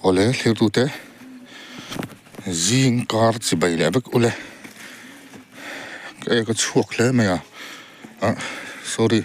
Awle thlir tute zing kar chi bai leh vek ule ka ek a chhuak hle mai a ah sorry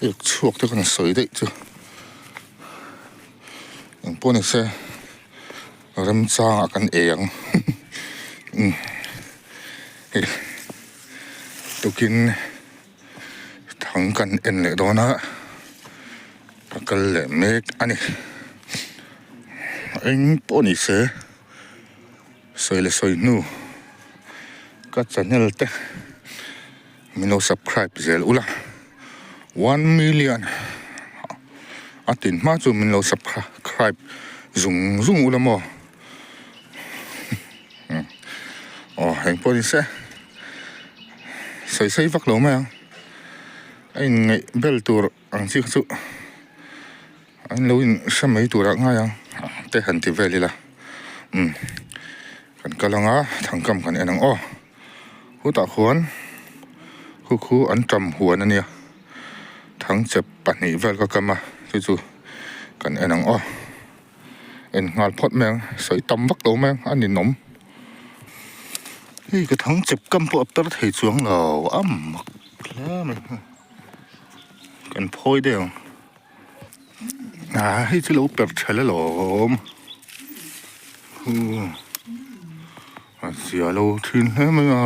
ek chhuak te khan a sawi daih chu engpawh ni se remchangah kan ei ang umm hei tukin. Thang kan en leh dawn a, ka kal leh mek a ni. Eng pawh ni se sawi leh sawi hnu ka channel te min lo subscribe zel ula 1 million a tin hma chu min lo subscribe zung zung ula maw aw eng pawh ni se. Sawi sawi vak lo mai ang a inngaih bel tur ang chi kha chu an lo in hre mai turah ngai ang te han ti vel ila umm kan kal ang a thangkam kan en ang aw hutah khuan khu khu an tam huan a nia thangchep pahnih vel ka kam a chu chu kan en ang aw. En nghal phawt mai ang sawi tam vak lo mai ang a ninawm hei ka thang chep kam pawh a per thei chuang lo a mak hle mai kan phawi daih ang ah hei chu lo per tha alawm a zia lo thin hle mai a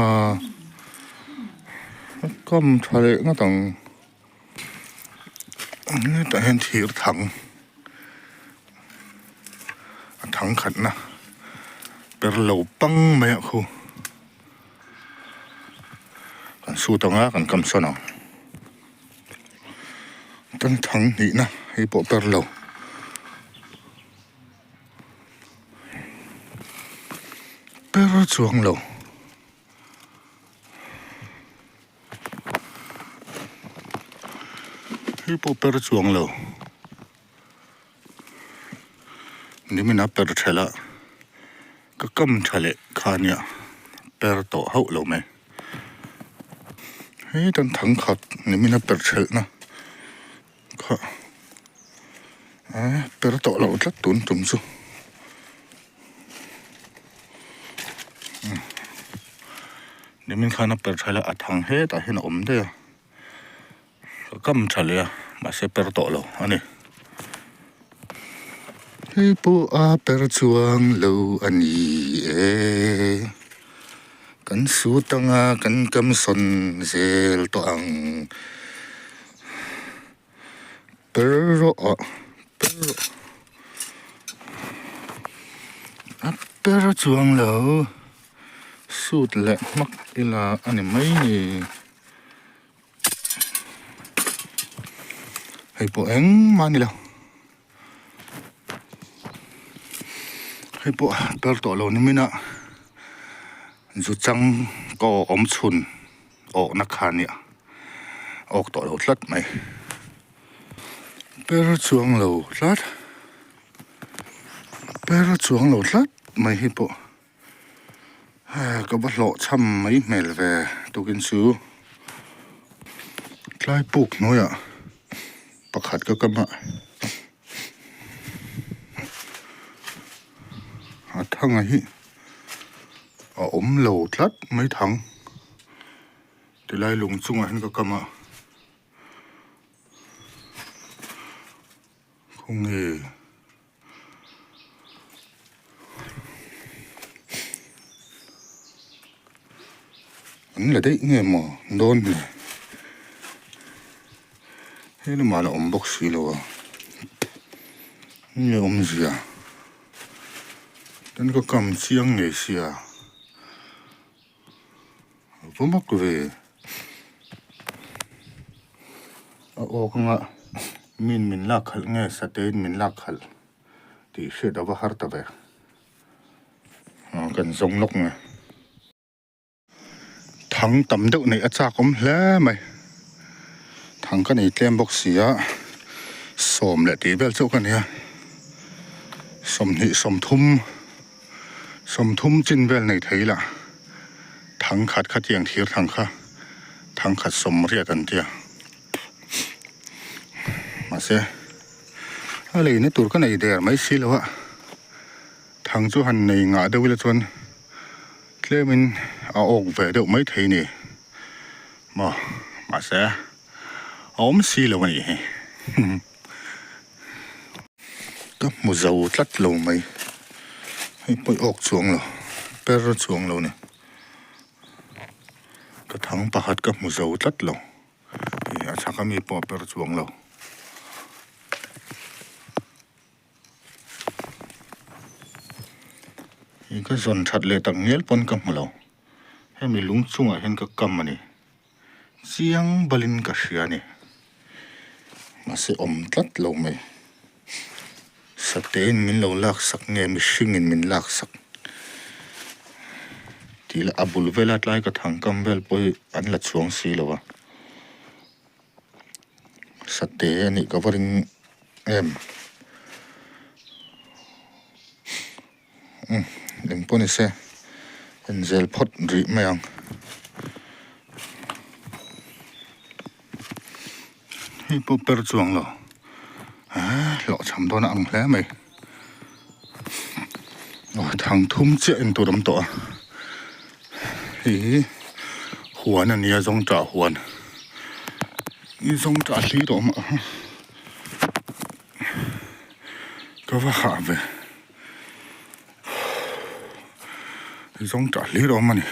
a kam tha leh ngawt ang. Hetah hian thir thang a thang khatna per lo pang mai ah khu kan sut ang a kan kam sawn ang tan thang hnihna hei pawh per lo. Per chuang lo. Hei pawh per chuang lo nimin a per thelh a ka kam tha leh kha nia per tawh hauh lo mai hei tan thang khat nimin a per thelh na kha a per tawh loh tlat tun tum chu. Nimin khan a per tha a thang hetah hian a awm daih a ka kam tha leh a mahse per tawh lo a ni. Hei pawh a per chuang lo a ni e kan sut anga kan kam sawn zel tawh ang. Per rawh ah per rawh a per chuang lo suit leh hmak ila a ni mai ni hei pawh engmah a ni lo hei pawh per tawh lo ni min a zu chang ka awm chhun. Awkna kha nia awk tawh lo tlat mai per chuang lo tlat per chuang lo tlat mai hi pawh ka va hlawh chham mai hmel ve tukin chu tlai puk hnuaiah pakhat ka kam a a thanga hi. A awm lo tlat mai thang tilai lung chungah hian ka kam a khawnge an la daih nge maw dawn ni he lamah la awm bawk si lo a nge awmzia. Tin ka kam chiang ngei sia a va mak ve a awk anga min min lak khalh nge satein min lak khalh tih hriat a va har ta ve kan zawng lawk nge. Thang tam deuh neih a chak awm hle mai thang ka nei tlem bawk si a sawm leh tih vel chauh ka ni a sawmhnih sawmthum sawmthum chin vel nei thei ila thang khat kha tiang thir thang kha thang khat sawm riat an tia mahse. A leina tur ka nei der mai si lo a, thang chu han nei ngah deuh ila chuan tlemin a awk ve deuh mai thei ni maw mahse a awm si lo a nih hi. Ka hmu zo tlat lo mai, hei pawh i awk chuang lo, per chuang lo ni, ka thang pakhat ka hmu zo tlat lo. Ih a chhak ami pawh a per chuang lo. Ih ka zawn that leh tak ngial pawn ka hmu lo. Hemi lung chungah hian ka kam a ni. Chiang balin ka hria a ni. Mahse awm tlat lo mai. Satein min lo lak sak nge mihringin min lak sak tih lah a bul vela tlai ka thang kam vel pawh hi an la chhuang si lo a, sate a nih ka va ring em umm eng pawh ni se en zel phawt rih mai ang. Hei pawh per chuang lo eee hlawhchham dawn a ang hle mai aw thang thum chiah en tur awm tawh a hei hi huan a nia zawngṭah huan i zawngṭah hlir a awm a ka va hah ve zawngṭah hlir a awm a ni.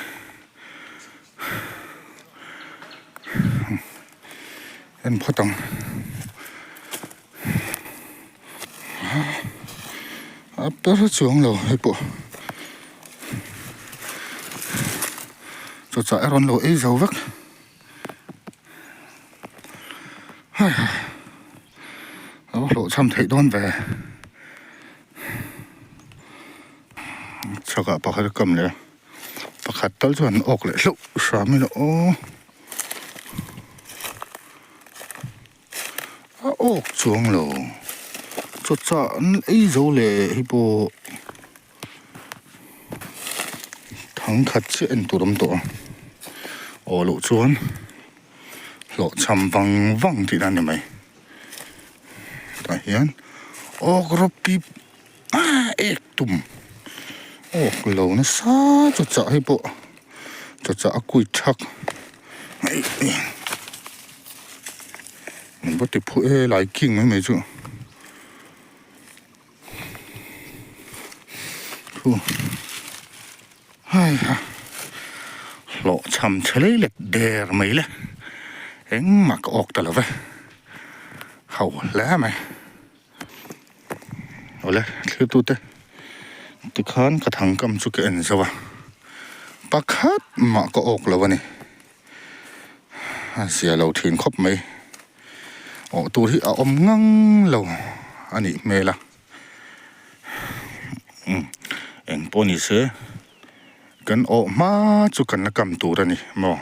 En phawt ang a per chuang lo hei pawh chawchah erawh an lo ei zo vek hai a va hlawhchham theih dawn ve chhakah pakhat a kam leh a. Pakhat tal chu an awk leh hlauh hram ila aw. A awk chuang lo. Chawchah an ei zo leh hi pawh thang khat chiah en tur awm tawh a. Aw loh chuan hlawhchham vang vang tih na a ni mai. Tah hian awk rawp pip. Ek tum awk lo nasa chaw chah hei pawh chaw chah a kui thak min va ti phu e lai king mai mai chu thu haiha hlawh chham chhe lei let der mai le engmah ka awk ta lo ve ho hle mai. Awle thlir tute tikhan ka thangkam chu ka en zauh a pakhat mah ka awk lo a ni a zia lo thin khawp mai awh tur hi a awm ngang lo a nih hmel a umm eng pawh ni se kan awh hma chu kan la kam tur a ni maw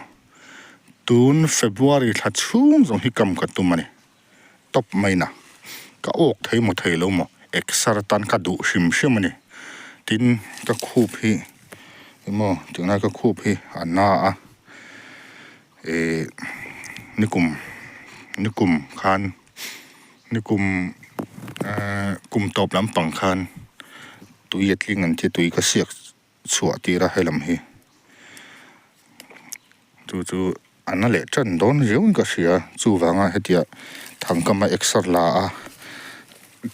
tun February thla chhung zawng hi kam ka tum a ni. Tawp mai na. Ka awk thei maw thei lo maw exer atan ka duh hrim hrim a ni. Tin, ka khup hi emaw tunlai ka khup hi a na a, ih nikum nikum khan nikum eh kum tawp lampang khan tui a tling an ti tui ka siak chhuah tir a helam hi chu chu a na leh tan dawn riau in ka hria chuvanga hetia thangkam a exer la a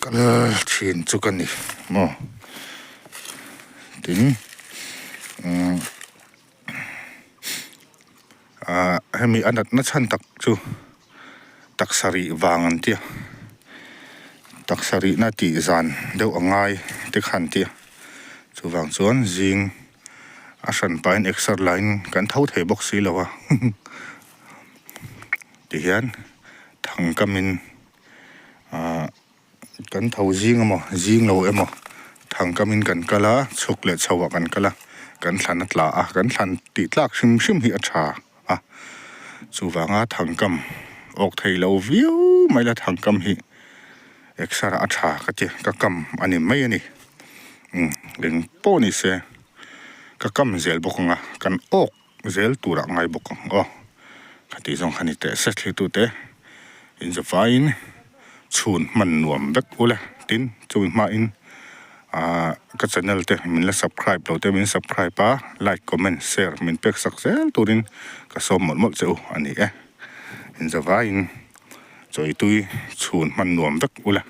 kal thin chu ka ni maw tin umm ah hemi a natna chhan tak chu taksa rih vang an tia taksa rihna tih zan deuh a ngai te kha an tia chuvang chuan zing a hran pahin exer lain kan tho thei bawk si lo a tihian thangkamin ah. Kan tho zing emaw zing lo emaw thangkamin kan kal a, chhuk leh chho ah kan kal a, kan thlan a tla a, kan thlan tih tlak hrim hrim hi a tha a, chuvanga thangkam awk thei lo viau mai la thangkam hi exer ah a tha ka ti ka kam a ni mai a ni umm eng pawh ni se ka kam zel bawk ang a kan awk zel turah ngai bawk ang aw khatih zawng kha ni teh se thlir tute inzawfaiin chhun hman nuam vek ula. Tin, chumi hmain aah ka channel te min la subscribe lo te min subscribe a, like, comment, share min pek sak zel turin ka sawm mawlh mawlh che u a ni e. Inzavaiin chawitui chhun hman nuam vek ula.